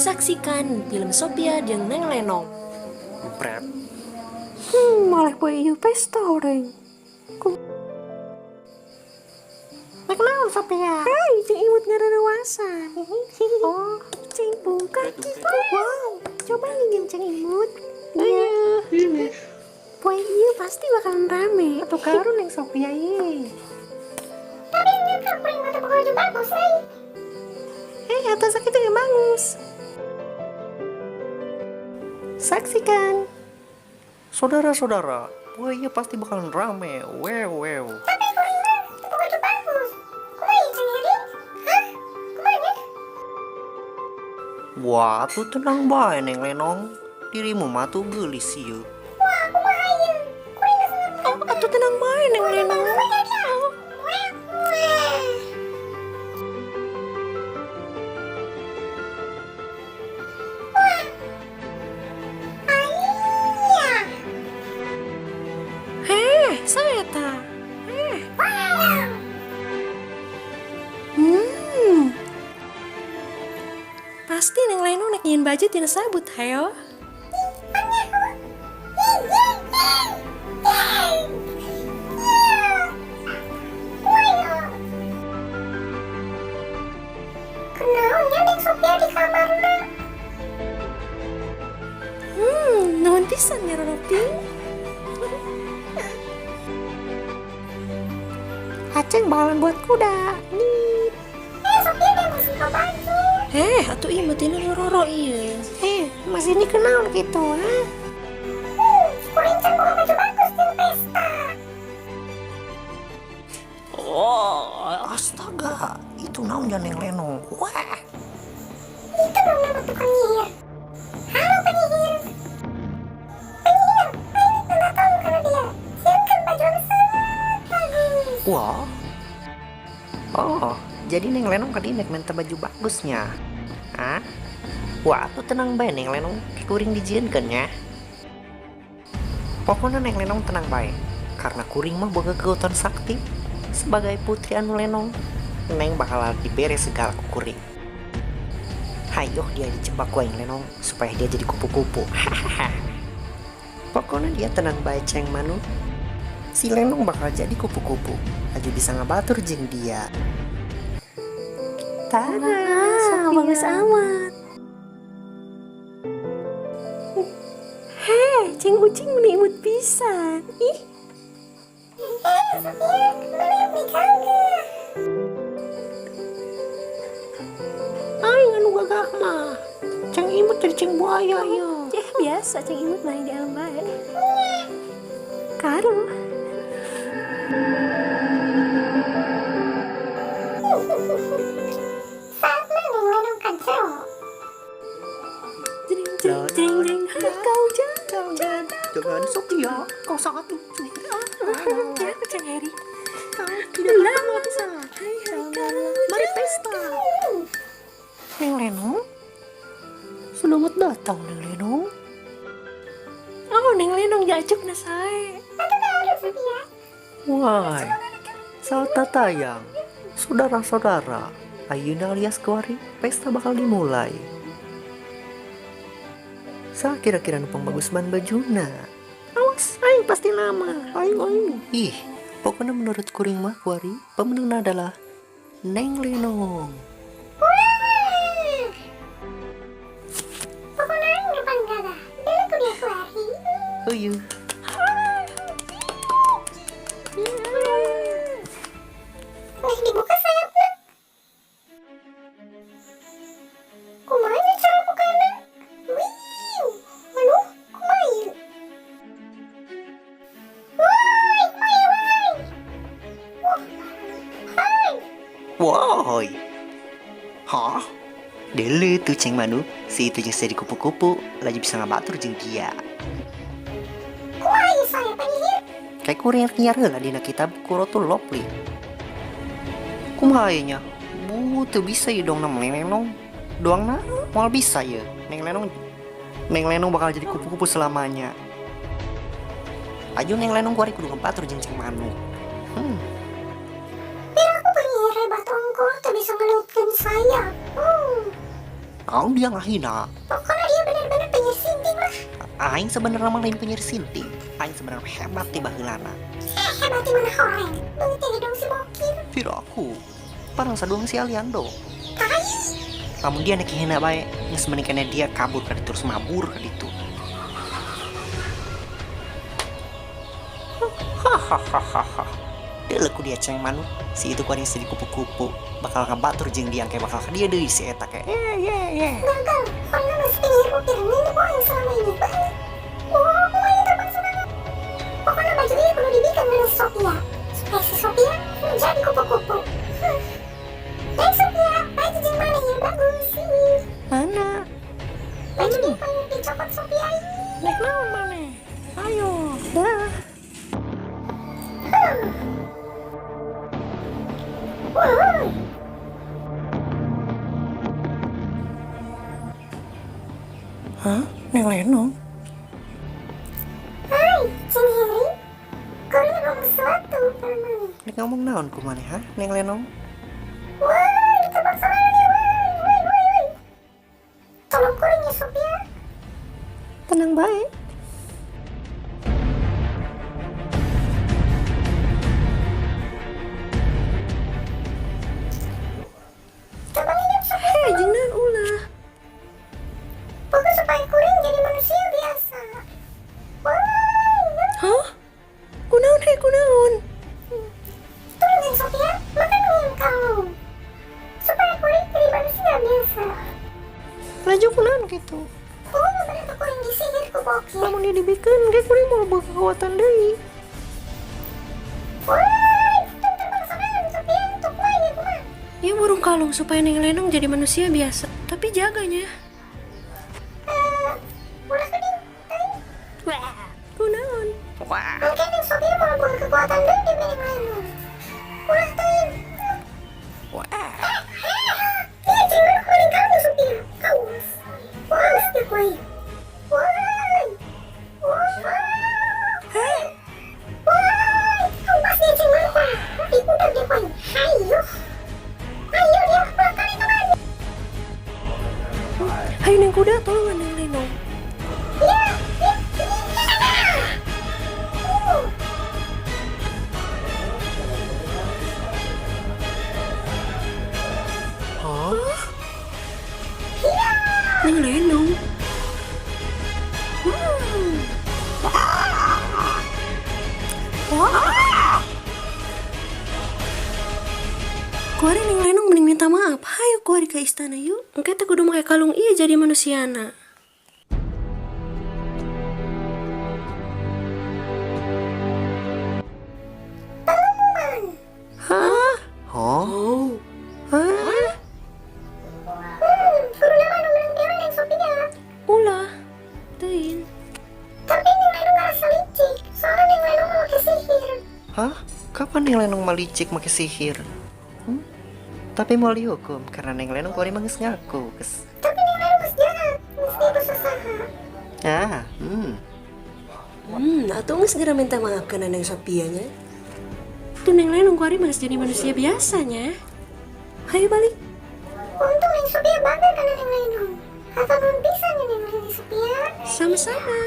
Saksikan film Sophia jeung Neng Lenong. Jepret. Malah poe ieu pesta urang. Rek naon, Sophia? Hai, Cing Imut ngarerewasan. Oh, Cing buka kitu. Wow, coba nginjem Cing Imut. Iya. Poe ieu pasti bakalan rame. Atuh karunya, Neng Sophia ieu. Tapi nyata kuring mah teu boga baju bagus euy. Eh, atuh sakitu ge bagus. Saksikan. Saudara-saudara, poe ieu pasti bakalan rame. Wew wew. Tapi kuring mah teu boga baju bagus. Kumaha ieu, Cang Heri? Hah? Kumaha nya? Wah, tuh tenang bae, Neng Lenong. Dirimu mah tuh geulis ieu. Wah, kumaha ieu? Kuring geus Oh, atuh tenang bae, Neng Lenong. Wah, wah. Wah. Aya. Heh, saeta. Heh. Wow. Pasti Neng Lenong nek nyieun baju tina sabut, hayo. Ih, ih, ih. Ih. Iya. Kumaha ieu? Kunaon nya Neng Sophia di kamarna? Nuhun pisan nya, Roropi. Aceng bakalan buat kuda. Nih. Eh, Sophia dia masih ke baju. Heh, atuh ieu mah tina Roro ieu. Eh, mas ini kenaon gitu, ha? Kuring can boga baju bagus jeung pesta. Oh, astaga, itu naon ya, Neng Lenong? Wah, Itu dong nama tukang nyihir. Halo, penyihir. Penyihir, ayo minta tolong karena dia. Siapkan baju yang sangat bagus. Wah. Oh, jadi Neng Lenong kali nek minta baju bagusnya. Hah? Wah, tuh tenang bae, Neng Lenong, kuring dijieunkeun nya. Pokoknya Neng Lenong tenang bae, karena kuring mah boga kekuatan sakti sebagai putri anu lenong. Neng bakal dibere segala ku kuring. Hayoh dia dijebak ku aing, Lenong, supaya dia jadi kupu-kupu. Hahaha. Pokoknya dia tenang bae, Ceng Manu. Si Lenong bakal jadi kupu-kupu. Laju bisa ngabatur jeung dia. Tara, Wah, Sophia. Bagus amat. Heh, Cing Ucing meni imut pisan. Ih, Eh, Sophia, mana nih kagak? Aing anu gagah mah. Ceng Imut jadi ceng buaya ya. Eh biasa Cing Imut main di alam bae. Karu. Saatnya Neng Lenong ka jero. Jring jring jring jring. Hai kau jangan Jangan, jangan, Sophia, kau sangat lucu. Ya, Ceng Heri. Kau tidak akan bisa. Hai hai kau. Mari pesta. Neng Lenong. Selamat datang, Neng Lenong. Oh, Neng Lenong jacuk na sae. Wah, salta tayang. Saudara-saudara, ayeuna alias kuari, pesta bakal dimulai. Sa kira-kira nu pangbagus ban bajuna? Awas, aing pasti nama. Aing aing. Ih, pokoknya menurut kuring mah kuari, pemenangnya adalah Neng Lenong. Wah. Pokoknya aing depan gagah. Dulu ku dia kuari. Uyuh. Geus dibuka sayapna. Kumaha nya cara bukana? Wih. Waduh, kumaha ieu? Woi, kumaha woi? Wah. Hai. Woi. Hah? Dele tuh Ceng Manu, si itu jeung jadi kupu-kupu, lagi bisa ngabatur jeung dia. Kumaha ieu saya, penyihir? Kayak kuring nyiar heula dina kitab Kurotul Lopli. Kumaha ieu nya? Bu, teu bisa ieu dong Neng Lenong. Doangna moal bisa ieu. Neng Lenong, Neng Lenong bakal jadi kupu-kupu selamanya. Aju Neng Lenong kuari kudu ngebatur jeung Ceng Manu. Biar aku penyihir hebat ongkoh teu bisa ngeleutkeun sayap. Naon dia ngahina? Pokoknya dia benar-benar penyihir sinting lah. Aing sebenarnya mah lain penyihir sinting. Aing sebenarnya hebat ti baheulana. Eh, hebat di mana horeng. Beungeut hidung si bokir. Piraku. Parang saduang si Aliando. Tai. Lamun dia nek hina bae, geus mending keneh dia kabur ka ditu terus mabur ka ditu. Hahaha. Deuleu ku dia ceng manuk, si itu kuari jadi kupu-kupu, bakal ngabatur jeung dia kayak bakal ka dia deui si eta kayak. Ye ye ye. Gagal. Horengna masih penyihir bokir. Nipu aing selama ini. Banget. Wah, aku aing terbang semangat. Pokoknya baju ini perlu dibikin oleh Sophia. Supaya si Sophia menjadi kupu-kupu. Baik Sophia, baju jeung mana ya bagus sih. Mana? Baju ini pengen dicopot Sophia ini. Nek naon maneh? Ayo. Dah. Wah, Hah? Neng Lenong? hai, Cing Heri. Kuring ngomong sesuatu sama maneh. Nek ngomong naon ku maneh ha, Neng Lenong? Wah, terbang sorangan ya, woi, woi, woi, woi. Tolong kuring ya Sophia. Tenang bae. Coba nginep Sophia. Hei, jeung naon ulah? Pokoknya supaya kuring jadi manusia biasa. Wah, Hah? Kunaon he kunaon? turun Neng Sophia, makan nginep kamu. Supaya kuring jadi manusia biasa. Laju kunaon gitu? Pokoknya bener kuring disihir ku bokir. Lamun dia dibikeun ge kuring moal boga kekuatan deui. Wah, itu terbang sorangan Sophia untuk wae ya kumaha. Ya burung kalung supaya Neng Lenong jadi manusia biasa. Tapi jaganya. Eh, ulah geuning, teuing. Kunaon? Mungkin Neng Sophia mau boga kekuatan deui di Neng Lenong. Ulah teuing. Wah. Iya, cing manuk kuring kamu Sophia. Awas. Awas ya kuai. Woi. Woi. Hei. Woi. Awas dia cing manuk wah. Ikutan dia kuai. Hayo. Ayo dia bakal itu lagi. Hayu Neng Kuda, tolongan Neng Lenong. Iya, iya, iya. Hah? Neng Lenong. Kuari Neng Lenong mending minta maaf. Hayu kuari ke istana yuk. Engke teh kudu make kalung iya jadi manusiana. Hah? Hah? Oh. Hah? Kudu nama nu meunang dewa Neng Sophia. Ulah. Teuing. Tapi Neng Lenong ngerasa licik. Soalnya Neng Lenong mau ke sihir. Hah? Kapan Neng Lenong malicik make sihir? Hmm? Tapi mau dihukum karena Neng Lenong kuari mah geus ngaku. Geus. Tapi Neng Lenong geus jahat. Geus nipu sasaha. Ah, hmm. Atau nggak segera minta maaf ke Neng Sophia nya. Tuh Neng Lenong kuari mah geus jadi manusia biasanya. Hayu balik. Untung Neng Sophia bangga karena Neng Lenong. Atau belum bisa nih Neng Lenong Sophia. Sama-sama.